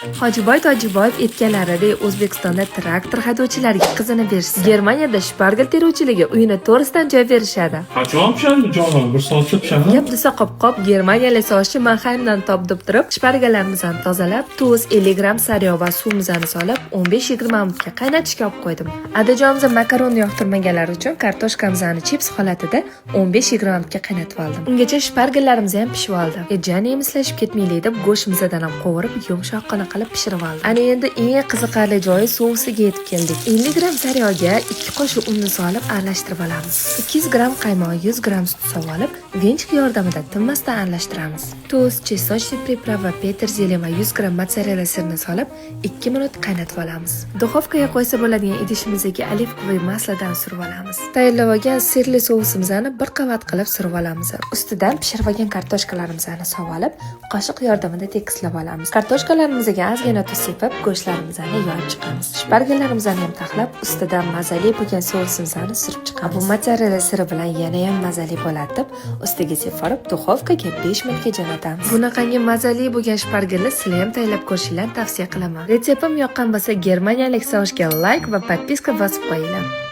Hojiboy Tojiboyev aytganlaridek, O'zbekistonda traktor haydovchilariga qizini berishsa, Germaniyada shpargal teruvchiligi uyini to'g'risidan joy berishadi. Qachon pishadi, jonon? Bir soatda pishadimi? Gap desa qop-qop, germaniyalik soshni Manheimdan topdib turib, shpargallarimizni tozalab, tuz, 50 gramm sariyog' va suvimizni solib, 15-20 minutga qaynatishga olib qo'ydim. Adajonimiz makaronni yoqtirmaganlar uchun kartoshkamizni chips holatida 15-20 minutga qaynatib oldim. Ungacha shpargallarimiz ham pishib oldi. E, jani emislashib ketmaylik deb go'shtimizdan ham qovurib, yumshoqqina qilib pishirib oldim. Ana endi eng qiziqarli joyi, sousiga yetib keldik. 50 gramm sariyog'ga 2 qoshiq unni solib aralashtirib olamiz. 200 gramm qaymoq, 100 gramm sut solib olib, венчик yordamida tinmasdan aralashtiramiz. Tuz, чесночный приправа, peterselya va 100 gramm mozzarella sirini solib, 2 minut qaynatib olamiz. Духовка ga qo'ysa bo'ladigan idishimizga оливковый масло dan surib olamiz. Tayyorlab olgan sirli sousimizni bir qavat qilib surib olamiz. Ustidan pishirib olgan kartoshkalarimizni solib olib, qoshiq yordamida tekislab olamiz. Kartoshkalarimizga ozgina tuz sepib, go'shtlarimizni yoyib chiqamiz. Shpargallarimizni ham taxlab, ustidan mazali bo'lgan sousimizni surib chiqamiz. Bu mozzarella siri bilan yana ham mazali bo'ladi deb, ustiga sepib olib, духовка ga 5 minutga jo'natamiz. Bunaqangi mazali bo'lgan shpargalni sizlar ham tayyorlab ko'rishinglarni tavsiya qilaman. Retseptim yoqqan bo'lsa, germaniyalik sousga like va подписка bosib qo'yinglar.